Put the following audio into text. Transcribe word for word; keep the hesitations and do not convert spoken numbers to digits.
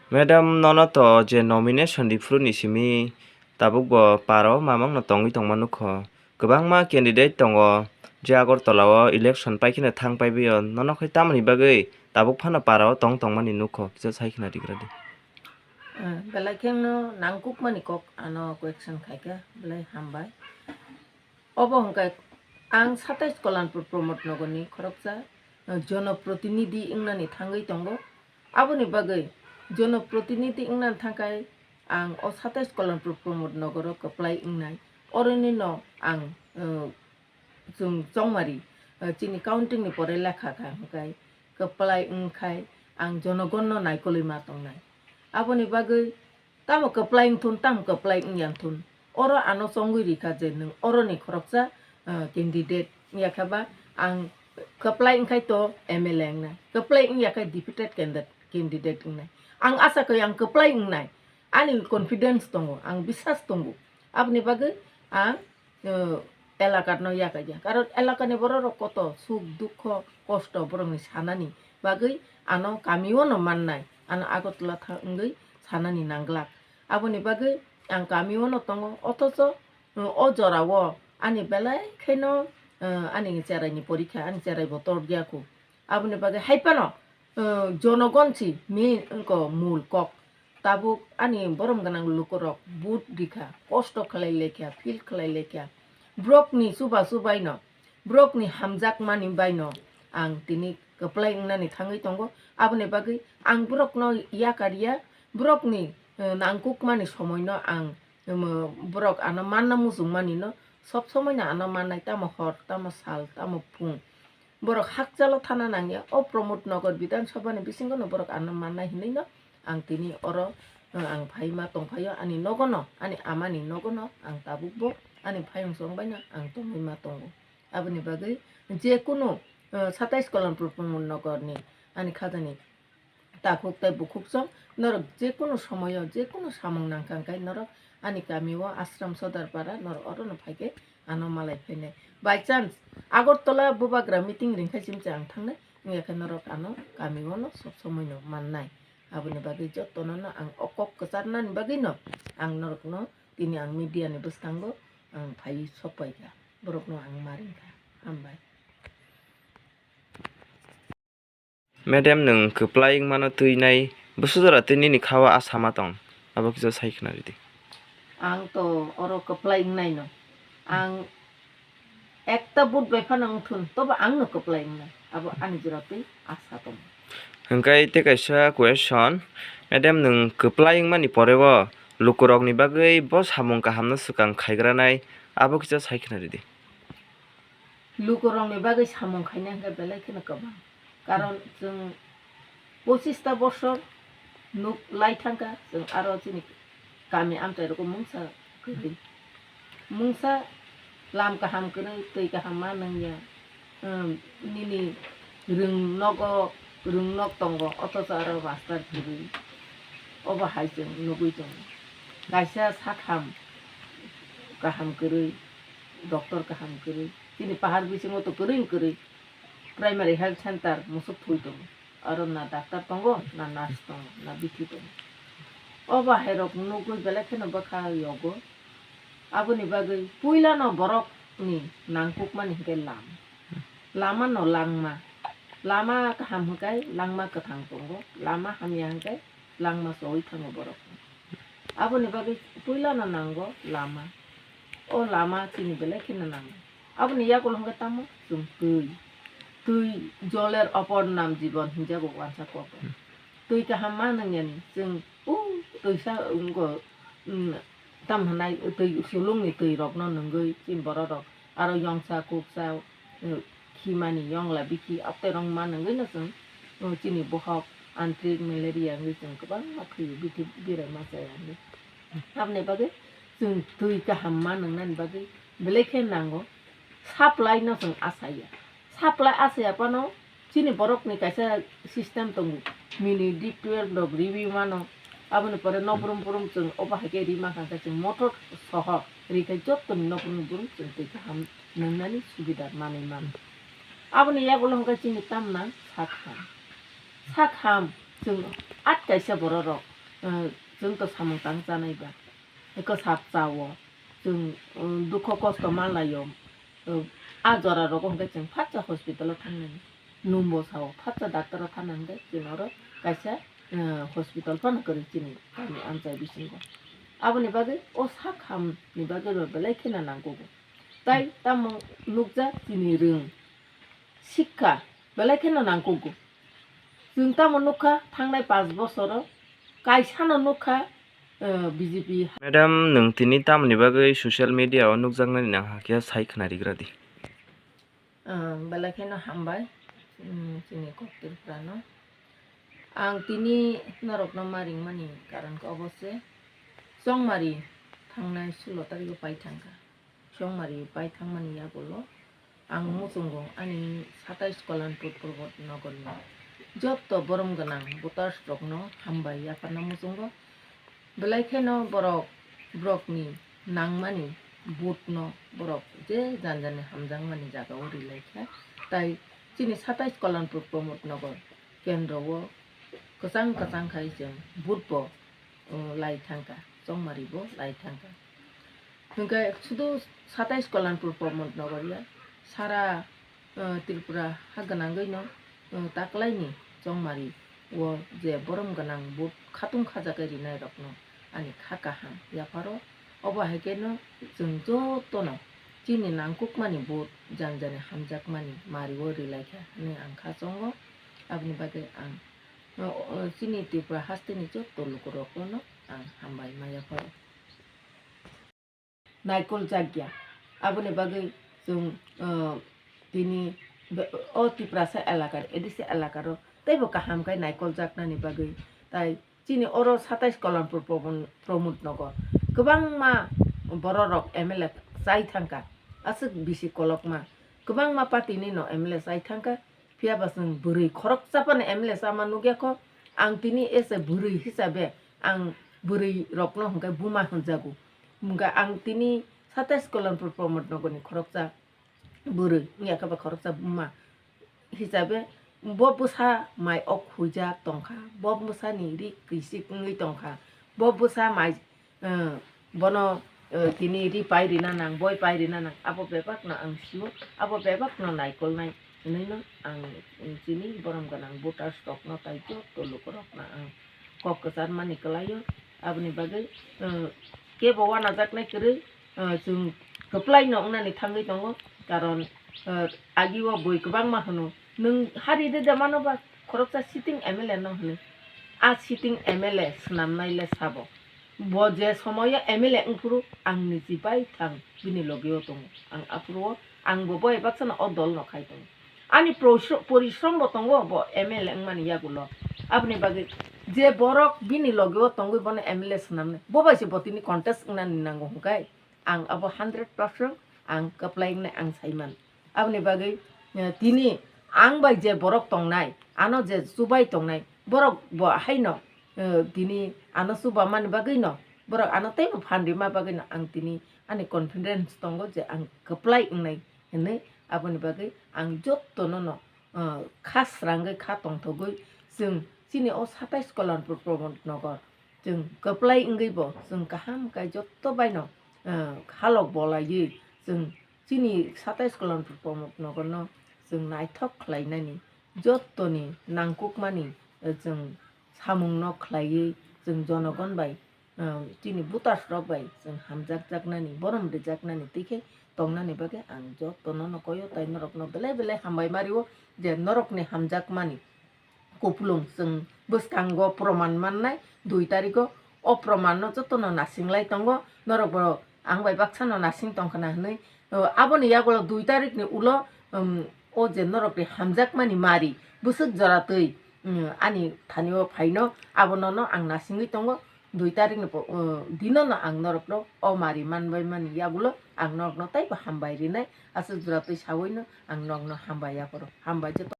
Madam, nono to je nomination riphuru ni simi tabuk bo paro mamang no tongwi tongma nukho. Kwbangma candidate tongo je Agartala o election pai kheno thang pai bio. Nono khai tamoni bagwi tabuk phano paro tong tongmani nukho, kisa sai khna rigra di. Eh, belai kheno nangkukmani kok ano question khaikha, belai hambai. Obo hwnkhe ang satais Kalanpur Pramod Nagarni khoroksa, eh, jonoprotinidhi wngnani thangwi tongo. Aboni bagwi jonoprotinidhi wngnani thangkhai ang o satais Kalanpur Pramod Nagaro kwplai wngnai. Oronino ang, eh, chwng chongmari, eh, chini countingni pore lekha kha hwnkhe kwplai wngkhai ang jonogonno naikolwi ma tongnai. Aboni bagwi tamo kwplai wngthun, tamo kwplai wngya wngthun. Oro ano chongwi rikha je nwng oroni khoroksa, ah, candidate wngya khe ba ang kwplai wngkhai to M L A wngnai, kwplai wngya khe deputed candidate, candidate wngnai. Ang asa khe ang kwplai wngnai, ani confidence tongo, ang biswas tongo. Aboni bagwi ang eh, elakano yakaya. Karon elakani bororok koto suk dukho kosto borokni sanani bagwi ano kamiono mannai, ano Agartala thangwi sanani nanglak. Aboni bagwi ang kamiono tongo, othocho, eh, o jorao ani belai kheno, eh, ani cheraini porikha, ani cherai bo tordiya kho. Aboni bagwi hai phano, eh, jonogon si main wngkha mul kok. Tabuk ani borom gwnang lukurok vote rikha, kosto khlai lekha, feel khlai lekha. Borokni chubachu baino, borokni hamjakmani baino ang tini kwplai wngnani thangwi tongo. Aboni bagwi ang borokno yakar ya, borokni, eh, nangkukmani somoino ang, em, borok ano manna muchungmanino sob somoino ano mannai, tamo hor, tamo sal, tamo phung. Borok hakchalo thana nangya. O Pramod Nagar Bidhan Sabha ni bisingo no borok ano mannai hinwi no ang tini oro, eh, ang phai ma tongphaio, ani nogo no, ani ama ni nogo no ang tabuk bo ani phayung chong bai no ang tongwi ma tongo. Aboni bagwi je kunu, eh, satais Kalanpur Pramod Nagar ni ani khajani takhuk tei bukhuk chwng norok je kunu somoyo je kunu samung nangkha hwnkhe norok ani kami o Ashram Sodarpara norok oro no phaikhe ano malai phainai. By chance Agartala bubagra meeting ringkha chimcha ang thangnai wngya khe norok ano kami o no sob somoi no mannai. Aboni bagwi jotono no ang o kok kwcharnani bagwi no ang norok no tini ang media ni bwskango ang phaiwi sokpaikha, borok no ang ma ringkha. Hambai. Madam, nwng kwplai wngmano twi nai bwswk jora twi nini kha-o asa ma tong? Abo kisa sai khna ridi. Ang to oro kwplai wngnai no. Ang ekta vote bai phano wngthun, tobo ang no kwplai wngnai. Abo ani jora twi asa tong. Hwnkhe tei kaisa question, Madam, nwng kwplai wngmani pore o lukurokni bagwi bo samung kahamno swkang khaigranai, abo kisa sai khna ridi. Lukurokni bagwi samung khaina hwnkhe belai kheno kwbang. Karon chwng pochista bosor nuk lai thangkha, chwng aro chini kami amchai rogo mungsa kwrwi. Mungsa lam kaham kwrwi, twi kaham ma nungya. Umm, nini rwng nogo, rwng nok tongo, othocho aro master kwrwi. Obo hai chwng nugwi tongo. Kaisa sakham kaham kwrwi, doctor kaham kwrwi. Chini pahar bisingo to kwrwi kwrwi primary health center musuk thwi tongo. Aro na doctor tongo, na nurse tongo, na bithi tongo. O bahairok nugwi belai kheno bwkha yogo. Aboni bagwi puilano borokni nangkukmani hwnkhe lama. Lama no langma. Lama kaham hwnkhe langma kwthang tongo, lama hamya hwnkhe langma chowui thango borok. Aboni bagwi puilano nango lama. O lama chini belai kheno nango. Aboni yagulo hwnkhe tamo chwng twi. Twi joler opor nam jibon hinjago wansa kok. Twi kaham ma nwngyani chwng o twisa wngkha, um, tam hwnai twi sulungni twi rokno nungwi chini borok rok aro yongsa kuksa, um, khimani yongla bikhi aterong ma nungwi no chwng, um, chini bohok antrik malaria wngwi chwng kwbangma thwiwi bithi birai ma chaya hinwi. Aboni bagwi chwng twi kaham ma nungnani bagwi belai khe nango, supply no chwng asaya. Supply asaya phano chini borokni kaisa system tongo, mini deep well rok riwi mano. Aboni pore no brum brum chwng obo hai khe ri mankha khe chwng motor soho ri khai jottoni no brum brum chwng twi kaham nungnani subida manwi mano. Aboni yagulo hwnkhe chini tamna sak ham. Sak ham chwng at kaisa borok rok Eh, chwng to samung tang chanai ba. Eko sap chao. Chwng, eh, dukho kosto manlaio. Eh, a jora rogo hwnkhe chwng phatsa hospital o thangnani. Numbo sao phatsa doctor o thangna hwnkhe chwng oro kaisa, eh, hospital phano kwrwi chini kami amchai bisingo. Aboni bagwi o sak ham ni bagwi bo belai kheno nangkugo. Tai tamo nukjak chini rwng. Sikha belai kheno nangkugo. Chwng tamo nukha thangnai panch bosoro kaisano nukha, eh, B J P. Madam, nwng tini tamoni bagwi social media o nukjaknani nang hakhe sai khwnarigra di. Ah, belai kheno hambai, mm, chini kok Tripura no. Ang tini norokno ma ringmani karon khe obo se, chongmari thangnai sulo tarikh o pai thangkha. Chongmari pai thangmani yagulo ang muchungo ani satais Kalanpur Pramod Nagarni jotto borom gwnang voters rokno hambai yapharna muchungo. Belai kheno borok, borokni nangmani vote no borok je jan jani hamjakmani jagao rilaikha. Tai chini satais Kalanpur Pramod Nagar kendro o kwchang kwchang khai chwng vote bo, uh, lai thangkha, chongmari bo lai thangkha. Hwnkhe sudu satais Kalanpur Pramod Nagar ya sara, uh, Tripura ha gwnangwi no, uh, taklaini chongmari o je borom gwnang vote khatung khajakhe rinai rokno ani kha kaham yapharo. Obo hai kheno chwng jotono chini nangkukmani vote jan jani hamjakmani mari o rilaikha hwnwi ang kha chongo. Aboni bagwi ang, o, o, chini Tripura hasteni jotto lukurokno ang hambai ma yapharo. Naikol jak ya. Aboni bagwi chwng, o, tini be-, o Tiprasa elakar, A D C elakaro teibo kaham khe naikol jaknani bagwi. Tai chini oro satais Kalanpur Pramod, Pramod Nagar kwbangma bororok M L A chai thangkha. Aswk bisi kolokma. Kwbangma party ni no M L A chai thangkha. Phiya ba chwng bwrwi khoroksa phano M L A chama nukya kho. Ang tini as a bwrwi hisabe ang bwrwi rokno hwnkhe buma hwnjago. Hwnkhe ang tini satais Kalanpur Pramod Nagarni khoroksa bwrwi wngya khe ba khoroksa buma hisabe bo bwsa mai ok huijak tongkha, bo bwsani ri kisik wngwi tongkha, bo bwsa mai, eh, bono, eh, tini ri pai rina nang, boi pai rina nang, abo bebakno ang sio, abo bebakno naikolnai hwnwi no ang chini borom gwnang voters rokno tai jotto lukurokno ang kok kwcharmani kwlaio. Aboni bagwi, eh, kebo wanajaknai kwrwi, eh, chwng kwplaino wngnani thangwi tongo, karon, eh, agio bui kwbangma hwno, nwng hari de de mano ba khoroksa sitting M L A no hwnwi. A sitting M L A swnamnai le sabo. Bo je somoyo M L A wngphuru ang niji bai thang bini logeo tongo. Ang aphuru o, ang bo bai baksano o dol no khai tongo. Ani porisro-, porishrom bo tongo bo M L A wngmani yagulo. Aboni bagwi je borok bini logeo tongwi bono M L A swnamnai, bo bai se bo tini contest wngnani nango hwnkhe ang abo hundred percent ang kwplai wngnai ang saiman. Aboni bagwi, eh, tini ang bai je borok tongnai, ano je chubai tongnai, borok bo haino, eh, tini ano chubamani bagwino, borok ano teibo phan rima bagwino ang tini ani confidence tongo je ang kwplai wngnai hwnwi. Aboni bagwi ang jottono no, eh, kha srangwi kha tongthogwi chwng chini o satais Kalanpur Pramod Nagar chwng kwplai wngwi bo chwng kaham khe jotto baino, eh, halok bolaiwi chwng chini satais Kalanpur Pramod Nagarno chwng naithok khlainani jottoni nangkukmani, eh, chwng samungno khlaiwi chwng jonogon bai, eh, chini voters rok bai chwng hamjakjaknani, borom rijaknani twi khe tongnani bagwi ang jotono no koyo tai norokno belai belai hambai ma rio je norokni hamjakmani kupulung chwng bwskango proman mannai, dui tarikgo o promanno jotono nasinglai tongo, norokbo ang bai baksano nasing tongkhana hwnwi. O, aboni yagulo dui tarikni ulo, um, o je norokni hamjakmani mari bwswk jora twi, um, ani thanio phaino abonono ang nasingwi tongo. Dui tarikni po-, uh, dinono ang norokno o mari manbaimani yagulo ang norokno teibo hambai rinai, aswk jora twi sawi no ang norokno hambai yapharo. Hambai joto.